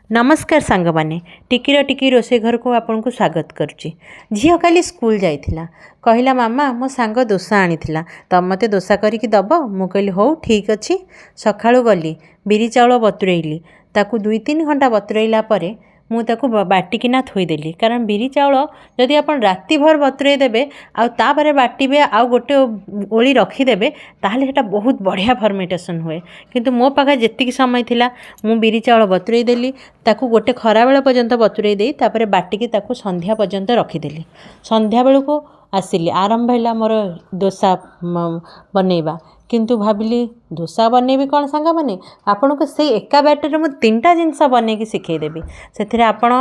ନମସ୍କାର ସାଙ୍ଗମାନେ, ଟିକିର ଟିକି ରୋଷେଇ ଘରକୁ ଆପଣଙ୍କୁ ସ୍ୱାଗତ କରୁଛି। ଝିଅ କାଲି ସ୍କୁଲ ଯାଇଥିଲା, କହିଲା ମାମା ମୋ ସାଙ୍ଗ ଦୋସା ଆଣିଥିଲା, ତମେ ମୋତେ ଦୋସା କରିକି ଦେବ? ମୁଁ କହିଲି ହଉ ଠିକ୍ ଅଛି। ସକାଳୁ ଗଲି, ବିରି ଚାଉଳ ବତୁରେଇଲି। ତାକୁ 2-3 ଘଣ୍ଟା ବତୁରେଇଲା ପରେ ମୁଁ ତାକୁ ବାଟିକିନା ଥୋଇଦେଲି। କାରଣ ବିରି ଚାଉଳ ଯଦି ଆପଣ ରାତି ଭର ବତୁରେଇ ଦେବେ ଆଉ ତାପରେ ବାଟିବେ ଆଉ ଗୋଟେ ଓଳି ରଖିଦେବେ, ତାହେଲେ ସେଇଟା ବହୁତ ବଢ଼ିଆ ଫର୍ମେଣ୍ଟେସନ୍ ହୁଏ। କିନ୍ତୁ ମୋ ପାଖରେ ଯେତିକି ସମୟ ଥିଲା ମୁଁ ବିରି ଚାଉଳ ବତୁରେଇ ଦେଲି। ତାକୁ ଗୋଟେ ଖରାବେଳ ପର୍ଯ୍ୟନ୍ତ ବତୁରେଇ ଦେଇ ତାପରେ ବାଟିକି ତାକୁ ସନ୍ଧ୍ୟା ପର୍ଯ୍ୟନ୍ତ ରଖିଦେଲି। ସନ୍ଧ୍ୟାବେଳକୁ ଆସିଲି, ଆରମ୍ଭ ହେଲା ମୋର ଦୋସା ବନେଇବା। କିନ୍ତୁ ଭାବିଲି ଦୋସା ବନେଇବି କ'ଣ? ସାଙ୍ଗମାନେ, ଆପଣଙ୍କୁ ସେଇ ଏକା ବ୍ୟାଟରରେ ମୁଁ 3ଟା ଜିନିଷ ବନେଇକି ଶିଖେଇଦେବି। ସେଥିରେ ଆପଣ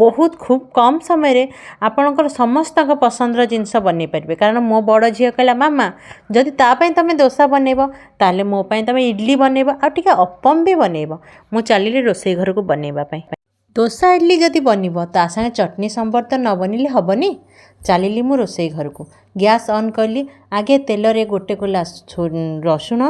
ବହୁତ ଖୁବ୍ କମ୍ ସମୟରେ ଆପଣଙ୍କର ସମସ୍ତଙ୍କ ପସନ୍ଦର ଜିନିଷ ବନେଇ ପାରିବେ। କାରଣ ମୋ ବଡ଼ ଝିଅ କହିଲା ମାମା ଯଦି ତା ପାଇଁ ତୁମେ ଦୋସା ବନେଇବ, ତାହେଲେ ମୋ ପାଇଁ ତୁମେ ଇଡ଼ଲି ବନେଇବ ଆଉ ଟିକେ ଅପମ ବି ବନେଇବ। ମୁଁ ଚାଲିଲି ରୋଷେଇ ଘରକୁ ବନେଇବା ପାଇଁ। ଦୋସା ଇଡ଼ଲି ଯଦି ବନିବ, ତା ସାଙ୍ଗେ ଚଟଣି ସମ୍ବର ତ ନ ବନିଲେ ହେବନି। ଚାଲିଲି ମୁଁ ରୋଷେଇ ଘରକୁ, ଗ୍ୟାସ୍ ଅନ୍ କଲି। ଆଗେ ତେଲରେ ଗୋଟେ କୋଲା ରସୁଣ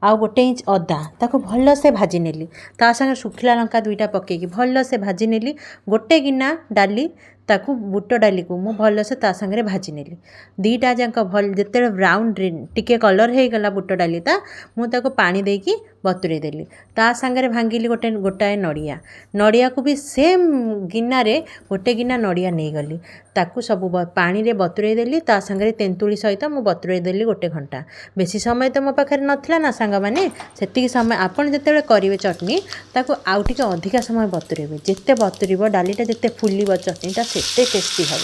ଆଉ 1 ଇଞ୍ଚ ଅଦା, ତାକୁ ଭଲସେ ଭାଜି ନେଲି। ତା ସାଙ୍ଗେ ଶୁଖିଲା ଲଙ୍କା 2ଟା ପକାଇକି ଭଲସେ ଭାଜି ନେଲି। ଗୋଟେ ଗିନା ଡାଲି, ତାକୁ ବୁଟ ଡାଲିକୁ ମୁଁ ଭଲସେ ତା ସାଙ୍ଗରେ ଭାଜି ନେଲି। 2ଟା ଯାକ ଭଲ ଯେତେବେଳେ ବ୍ରାଉନ୍ ଟିକେ କଲର୍ ହେଇଗଲା ବୁଟ ଡାଲିଟା, ମୁଁ ତାକୁ ପାଣି ଦେଇକି ବତୁରେଇ ଦେଲି। ତା ସାଙ୍ଗରେ ଭାଙ୍ଗିଲି ଗୋଟାଏ ନଡ଼ିଆ। ନଡ଼ିଆକୁ ବି ସେମ୍ ଗିନାରେ ଗୋଟେ ଗିନା ନଡ଼ିଆ ନେଇଗଲି। ତାକୁ ସବୁ ପାଣିରେ ବତୁରେଇ ଦେଲି। ତା ସାଙ୍ଗରେ ତେନ୍ତୁଳି ସହିତ ମୁଁ ବତୁରେଇ ଦେଲି ଗୋଟେ ଘଣ୍ଟା। ବେଶୀ ସମୟ ତ ମୋ ପାଖରେ ନଥିଲା ନା ସାଙ୍ଗମାନେ। ସେତିକି ସମୟ ଆପଣ ଯେତେବେଳେ କରିବେ ଚଟଣି, ତାକୁ ଆଉ ଟିକେ ଅଧିକା ସମୟ ବତୁରେଇବେ। ଯେତେ ବତୁରିବ, ଡାଲିଟା ଯେତେ ଫୁଲିବ, ଚଟଣିଟା ସେତେ ଟେଷ୍ଟି ହେବ।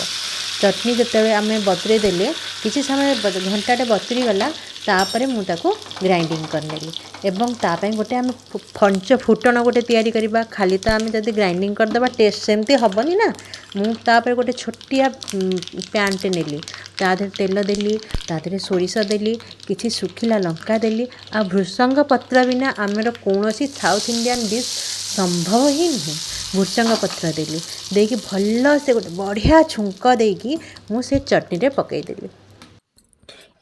ଚଟଣି ଯେତେବେଳେ ଆମେ ବତୁରେଇ ଦେଲେ, କିଛି ସମୟ ଘଣ୍ଟାଟେ ବତୁରି ଗଲା, ତାପରେ ମୁଁ ତାକୁ ଗ୍ରାଇଣ୍ଡିଙ୍ଗ କରିନେଲି। ଏବଂ ତା ପାଇଁ ଗୋଟେ ଆମେ ପଞ୍ଚ ଫୁଟଣ ଗୋଟେ ତିଆରି କରିବା। ଖାଲି ତ ଆମେ ଯଦି ଗ୍ରାଇଣ୍ଡିଙ୍ଗ କରିଦେବା, ଟେଷ୍ଟ ସେମିତି ହେବନି ନା। ମୁଁ ତାପରେ ଗୋଟେ ଛୋଟିଆ ପ୍ୟାନ୍ଟେ ନେଲି, ତା ଦେହରେ ତେଲ ଦେଲି, ତା ଦେହରେ ସୋରିଷ ଦେଲି, କିଛି ଶୁଖିଲା ଲଙ୍କା ଦେଲି। ଆଉ ଭୃସଙ୍ଗ ପତ୍ର ବିନା ଆମର କୌଣସି ସାଉଥ୍ ଇଣ୍ଡିଆନ୍ ଡିଶ୍ ସମ୍ଭବ ହିଁ ନୁହେଁ। ଭୃସଙ୍ଗ ପତ୍ର ଦେଲି, ଦେଇକି ଭଲସେ ଗୋଟେ ବଢ଼ିଆ ଛୁଙ୍କ ଦେଇକି ମୁଁ ସେ ଚଟଣିରେ ପକାଇଦେଲି।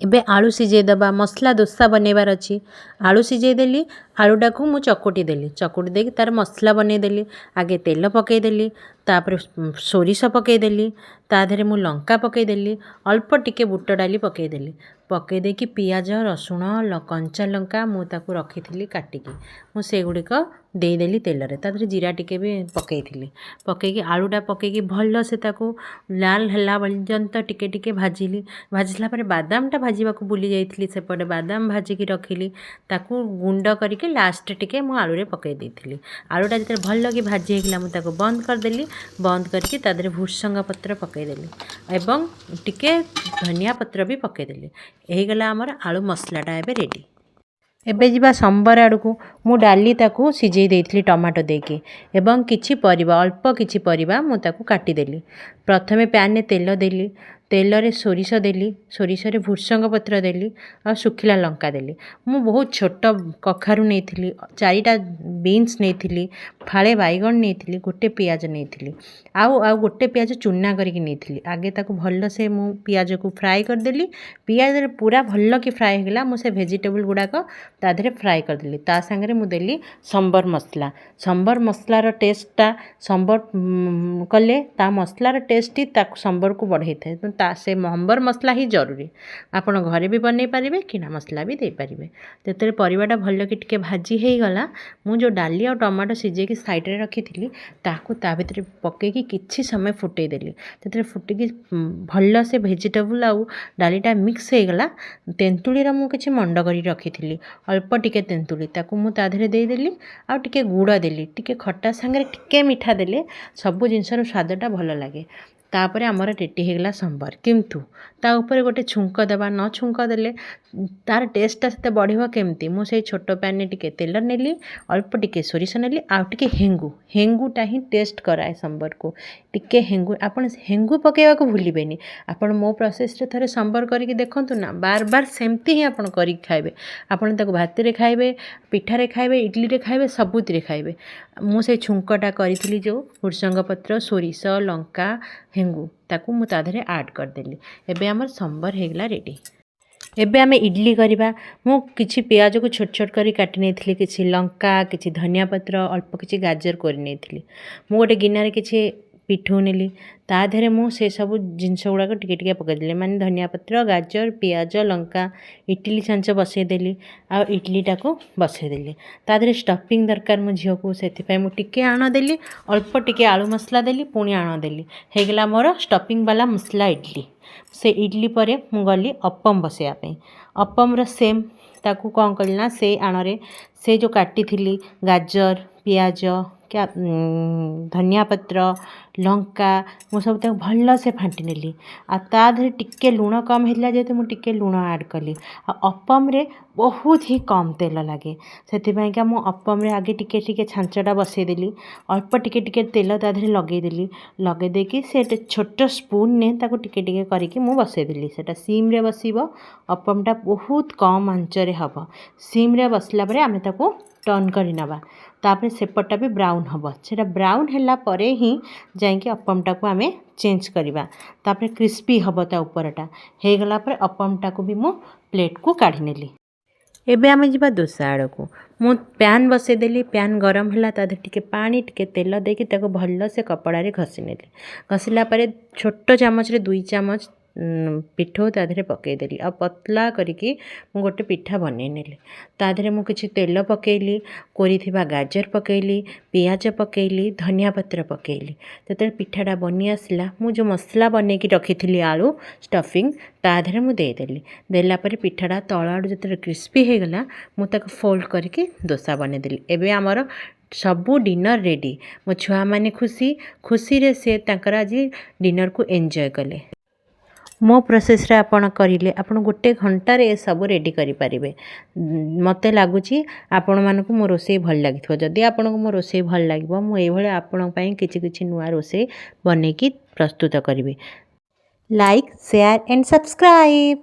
ଏବେ ଆଳୁ ସିଝେଇ ଦେବା, ମସଲା ଦୋସା ବନେଇବାର ଅଛି। ଆଳୁ ସିଝେଇ ଦେଲି। ଆଳୁଟାକୁ ମୁଁ ଚକୁଟି ଦେଲି। ଚକୁଟି ଦେଇକି ତା'ର ମସଲା ବନେଇଦେଲି। ଆଗେ ତେଲ ପକାଇଦେଲି, ତାପରେ ସୋରିଷ ପକାଇଦେଲି, ତା ଦେହରେ ମୁଁ ଲଙ୍କା ପକାଇଦେଲି, ଅଳ୍ପ ଟିକେ ବୁଟ ଡାଲି ପକାଇଦେଲି। ପକାଇ ଦେଇକି ପିଆଜ, ରସୁଣ, କଞ୍ଚା ଲଙ୍କା ମୁଁ ତାକୁ ରଖିଥିଲି କାଟିକି, ମୁଁ ସେଗୁଡ଼ିକ ଦେଇଦେଲି ତେଲରେ। ତା ଦେହରେ ଜିରା ଟିକେ ବି ପକାଇଥିଲି। ପକାଇକି ଆଳୁଟା ପକାଇକି ଭଲସେ ତାକୁ ଲାଲ ହେଲା ପର୍ଯ୍ୟନ୍ତ ଟିକେ ଟିକେ ଭାଜିଲି। ଭାଜି ସାରିଲା ପରେ ବାଦାମଟା ଭାଜିବାକୁ ଭୁଲି ଯାଇଥିଲି। ସେପଟେ ବାଦାମ ଭାଜିକି ରଖିଲି। ତାକୁ ଗୁଣ୍ଡ କରିକି ଲାଷ୍ଟ ଟିକେ ମୁଁ ଆଳୁରେ ପକାଇ ଦେଇଥିଲି। ଆଳୁଟା ଯେତେବେଳେ ଭଲକି ଭାଜି ହେଇଗଲା, ମୁଁ ତାକୁ ବନ୍ଦ କରିଦେଲି। ବନ୍ଦ କରିକି ତା ଦେହରେ ଭୃସଙ୍ଗ ପତ୍ର ପକାଇଦେଲି ଏବଂ ଟିକେ ଧନିଆ ପତ୍ର ବି ପକାଇଦେଲି। ହେଇଗଲା ଆମର ଆଳୁ ମସଲାଟା ଏବେ ରେଡ଼ି। ଏବେ ଯିବା ସମ୍ବର ଆଡ଼କୁ। ମୁଁ ଡାଲି ତାକୁ ସିଝେଇ ଦେଇଥିଲି ଟମାଟୋ ଦେଇକି ଏବଂ କିଛି ପରିବା, ଅଳ୍ପ କିଛି ପରିବା ମୁଁ ତାକୁ କାଟିଦେଲି। ପ୍ରଥମେ ପ୍ୟାନ୍ରେ ତେଲ ଦେଲି। ତେଲରେ ସୋରିଷ ଦେଲି, ସୋରିଷରେ ଭୃସଙ୍ଗ ପତ୍ର ଦେଲି ଆଉ ଶୁଖିଲା ଲଙ୍କା ଦେଲି। ମୁଁ ବହୁତ ଛୋଟ କଖାରୁ ନେଇଥିଲି, 4ଟା ବିନ୍ସ ନେଇଥିଲି, ଫାଳେ ବାଇଗଣ ନେଇଥିଲି, ଗୋଟେ ପିଆଜ ନେଇଥିଲି ଆଉ ଗୋଟେ ପିଆଜ ଚୁନା କରିକି ନେଇଥିଲି। ଆଗେ ତାକୁ ଭଲସେ ମୁଁ ପିଆଜକୁ ଫ୍ରାଏ କରିଦେଲି। ପିଆଜରେ ପୁରା ଭଲକି ଫ୍ରାଏ ହେଇଗଲା, ମୁଁ ସେ ଭେଜିଟେବୁଲ୍ ଗୁଡ଼ାକ ତା ଦେହରେ ଫ୍ରାଏ କରିଦେଲି। ତା ସାଙ୍ଗରେ ମୁଁ ଦେଲି ସମ୍ବର ମସଲା। ସମ୍ବର ମସଲାର ଟେଷ୍ଟଟା ସମ୍ବର କଲେ ତା ମସଲାର ଟେଷ୍ଟଟି ତାକୁ ସମ୍ବରକୁ ବଢ଼େଇଥାଏ। ତେଣୁ ତା ସେ ସମ୍ବର ମସଲା ହିଁ ଜରୁରୀ। ଆପଣ ଘରେ ବି ବନେଇ ପାରିବେ, କିଣା ମସଲା ବି ଦେଇପାରିବେ। ଯେତେବେଳେ ପରିବାଟା ଭଲକି ଟିକେ ଭାଜି ହେଇଗଲା, ମୁଁ ଯେଉଁ ଡାଲି ଆଉ ଟମାଟୋ ସିଝେଇକି ସାଇଡ଼୍ରେ ରଖିଥିଲି, ତାକୁ ତା ଭିତରେ ପକାଇକି କିଛି ସମୟ ଫୁଟେଇ ଦେଲି। ସେଥିରେ ଫୁଟିକି ଭଲସେ ଭେଜିଟେବୁଲ୍ ଆଉ ଡାଲିଟା ମିକ୍ସ ହେଇଗଲା। ତେନ୍ତୁଳିର ମୁଁ କିଛି ମଣ୍ଡ କରି ରଖିଥିଲି, ଅଳ୍ପ ଟିକେ ତେନ୍ତୁଳି, ତାକୁ ମୁଁ ତା ଦେହରେ ଦେଇଦେଲି ଆଉ ଟିକେ ଗୁଡ଼ ଦେଲି। ଟିକେ ଖଟା ସାଙ୍ଗରେ ଟିକେ ମିଠା ଦେଲେ ସବୁ ଜିନିଷର ସ୍ୱାଦଟା ଭଲ ଲାଗେ। ତାପରେ ଆମର ରେଡ଼ି ହେଇଗଲା ସମ୍ବର। କିନ୍ତୁ ତା ଉପରେ ଗୋଟେ ଛୁଙ୍କ ଦେବା, ନ ଛୁଙ୍କ ଦେଲେ ତାର ଟେଷ୍ଟଟା ସେତେ ବଢ଼ିବ କେମିତି? ମୁଁ ସେଇ ଛୋଟ ପ୍ୟାନ୍ରେ ଟିକେ ତେଲ ନେଲି, ଅଳ୍ପ ଟିକେ ସୋରିଷ ନେଲି ଆଉ ଟିକେ ହେଙ୍ଗୁ। ହେଙ୍ଗୁଟା ହିଁ ଟେଷ୍ଟ କରାଏ ସମ୍ବରକୁ। ଟିକେ ହେଙ୍ଗୁ, ଆପଣ ହେଙ୍ଗୁ ପକାଇବାକୁ ଭୁଲିବେନି। ଆପଣ ମୋ ପ୍ରୋସେସ୍ରେ ଥରେ ସମ୍ବର କରିକି ଦେଖନ୍ତୁ ନା, ବାର ବାର ସେମିତି ହିଁ ଆପଣ କରିକି ଖାଇବେ। ଆପଣ ତାକୁ ଭାତରେ ଖାଇବେ, ପିଠାରେ ଖାଇବେ, ଇଡ଼ଲିରେ ଖାଇବେ, ସବୁଥିରେ ଖାଇବେ। ମୁଁ ସେଇ ଛୁଙ୍କଟା କରିଥିଲି ଯେଉଁ ଭୃସଙ୍ଗ ପତ୍ର, ସୋରିଷ, ଲଙ୍କା, ହେଙ୍ଗୁ, ତାକୁ ମୁଁ ତା ଦେହରେ ଆଡ଼୍ କରିଦେଲି। ଏବେ ଆମର ସମ୍ବର ହେଇଗଲା ରେଡ଼ି। ଏବେ ଆମେ ଇଡ଼ଲି କରିବା। ମୁଁ କିଛି ପିଆଜକୁ ଛୋଟ ଛୋଟ କରି କାଟି ନେଇଥିଲି, କିଛି ଲଙ୍କା, କିଛି ଧନିଆ ପତ୍ର, ଅଳ୍ପ କିଛି ଗାଜର କରି ନେଇଥିଲି। ମୁଁ ଗୋଟେ ଗିନାରେ କିଛି ପିଠଉ ନେଲି। ତା ଦେହରେ ମୁଁ ସେସବୁ ଜିନିଷ ଗୁଡ଼ାକ ଟିକେ ଟିକେ ପକାଇଦେଲି, ମାନେ ଧନିଆ ପତ୍ର, ଗାଜର, ପିଆଜ, ଲଙ୍କା। ଇଟିଲି ଛାଞ୍ଚ ବସେଇଦେଲି ଆଉ ଇଡ଼ଲିଟାକୁ ବସେଇଦେଲି। ତା ଦେହରେ ଷ୍ଟଫିଂ ଦରକାର ମୋ ଝିଅକୁ, ସେଥିପାଇଁ ମୁଁ ଟିକେ ଆଣ ଦେଲି, ଅଳ୍ପ ଟିକେ ଆଳୁ ମସଲା ଦେଲି, ପୁଣି ଆଣ ଦେଲି। ହେଇଗଲା ମୋର ଷ୍ଟଫିଂ ବାଲା ମସଲା ଇଡ଼ଲି। ସେ ଇଡ଼ଲି ପରେ ମୁଁ ଗଲି ଅପମ ବସେଇବା ପାଇଁ। ଅପମର ସେମ୍, ତାକୁ କ'ଣ କଲି ନା ସେଇ ଆଣରେ ସେ ଯେଉଁ କାଟିଥିଲି ଗାଜର, ପିଆଜ, ଧନିଆ ପତ୍ର, ଲଙ୍କା, ମୁଁ ସବୁ ତାକୁ ଭଲସେ ଫାଣ୍ଟି ନେଲି। ଆଉ ତା ଦେହରେ ଟିକେ ଲୁଣ କମ୍ ହେଇଥିଲା ଯେହେତୁ, ମୁଁ ଟିକେ ଲୁଣ ଆଡ଼୍ କଲି। ଆଉ ଅପମରେ ବହୁତ ହି କମ୍ ତେଲ ଲାଗେ, ସେଥିପାଇଁକା ମୁଁ ଅପମରେ ଆଗେ ଟିକେ ଟିକେ ଛାଞ୍ଚଟା ବସେଇଦେଲି, ଅଳ୍ପ ଟିକେ ଟିକେ ତେଲ ତା ଦେହରେ ଲଗେଇଦେଲି। ଲଗେଇ ଦେଇକି ସେ ଛୋଟ ସ୍ପୁନରେ ତାକୁ ଟିକେ ଟିକେ କରିକି ମୁଁ ବସେଇଦେଲି। ସେଇଟା ସିମ୍ରେ ବସିବ ଅପମଟା, ବହୁତ କମ୍ ଆଞ୍ଚରେ ହେବ। ସିମ୍ରେ ବସିଲା ପରେ ଆମେ ତାକୁ ଟର୍ନ କରି ନେବା। ତାପରେ ସେପଟଟା ବି ବ୍ରାଉନ୍ ହେବ। ସେଇଟା ବ୍ରାଉନ୍ ହେଲା ପରେ ହିଁ ଯାଇକି ଅପମଟାକୁ ଆମେ ଚେଞ୍ଜ କରିବା। ତାପରେ କ୍ରିସ୍ପି ହେବ ତା ଉପରଟା। ହେଇଗଲା ପରେ ଅପମଟାକୁ ବି ମୁଁ ପ୍ଲେଟ୍କୁ କାଢ଼ି ନେଲି। ଏବେ ଆମେ ଯିବା ଦୋସା ଆଡ଼କୁ। ମୁଁ ପ୍ୟାନ୍ ବସେଇଦେଲି। ପ୍ୟାନ୍ ଗରମ ହେଲା, ତା ଦେହରେ ଟିକେ ପାଣି, ଟିକେ ତେଲ ଦେଇକି ତାକୁ ଭଲସେ କପଡ଼ାରେ ଘଷି ନେଲି। ଘଷିଲା ପରେ ଛୋଟ ଚାମଚରେ 2 ଚାମଚ ପିଠଉ ତା ଦେହରେ ପକାଇଦେଲି ଆଉ ପତଲା କରିକି ମୁଁ ଗୋଟେ ପିଠା ବନେଇ ନେଲି। ତା ଦେହରେ ମୁଁ କିଛି ତେଲ ପକାଇଲି, କୋରିଥିବା ଗାଜର ପକାଇଲି, ପିଆଜ ପକାଇଲି, ଧନିଆ ପତ୍ର ପକାଇଲି। ଯେତେବେଳେ ପିଠାଟା ବନି ଆସିଲା, ମୁଁ ଯେଉଁ ମସଲା ବନେଇକି ରଖିଥିଲି, ଆଳୁ ଷ୍ଟଫିଂ, ତା ଦେହରେ ମୁଁ ଦେଇଦେଲି। ଦେଲା ପରେ ପିଠାଟା ତଳ ଆଡ଼ୁ ଯେତେବେଳେ କ୍ରିସ୍ପି ହେଇଗଲା, ମୁଁ ତାକୁ ଫୋଲ୍ଡ କରିକି ଦୋସା ବନେଇଦେଲି। ଏବେ ଆମର ସବୁ ଡିନର୍ ରେଡ଼ି। ମୋ ଛୁଆମାନେ ଖୁସି ଖୁସିରେ ସେ ତାଙ୍କର ଆଜି ଡିନର୍କୁ ଏନ୍ଜୟ କଲେ। ମୋ ପ୍ରୋସେସ୍ରେ ଆପଣ କରିଲେ ଆପଣ ଗୋଟେ ଘଣ୍ଟାରେ ଏସବୁ ରେଡ଼ି କରିପାରିବେ। ମୋତେ ଲାଗୁଛି ଆପଣମାନଙ୍କୁ ମୋ ରୋଷେଇ ଭଲ ଲାଗିଥିବ। ଯଦି ଆପଣଙ୍କୁ ମୋ ରୋଷେଇ ଭଲ ଲାଗିବ, ମୁଁ ଏଇଭଳିଆ ଆପଣଙ୍କ ପାଇଁ କିଛି କିଛି ନୂଆ ରୋଷେଇ ବନେଇକି ପ୍ରସ୍ତୁତ କରିବି। Like, share and subscribe.